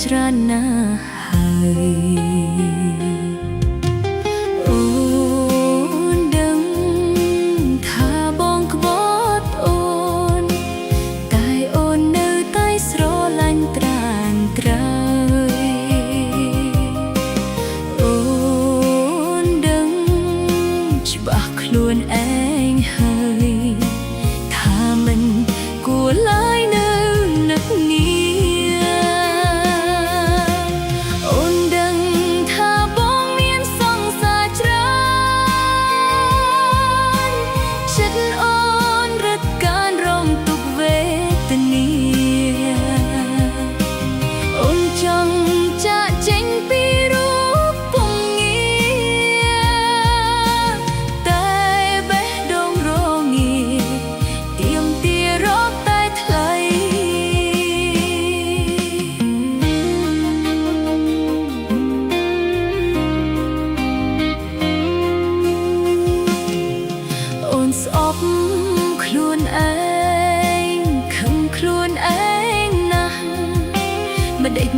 ច្រើនណាស់ហើយអូនដឹងថាបងក្បត់អូន តែអូននៅតែស្រឡាញ់ត្រានត្រើយអូនដឹងច្បាស់ខ្លួនឯងហើយថាមិនគួរឡើយនៅនឹកនីអូនដឹងថាបងមានសង្សារច្រើនចិត្តអូនរត់កានរងទុក្ខវេទនាអូនចង់ចាកចេញពីរូបពងងារតែបេះដូងរងាទៀមទារកតែថ្លៃ អូនស្អប់ខ្លួនឯងខឹងខ្លួនឯងណាស់មិនដេច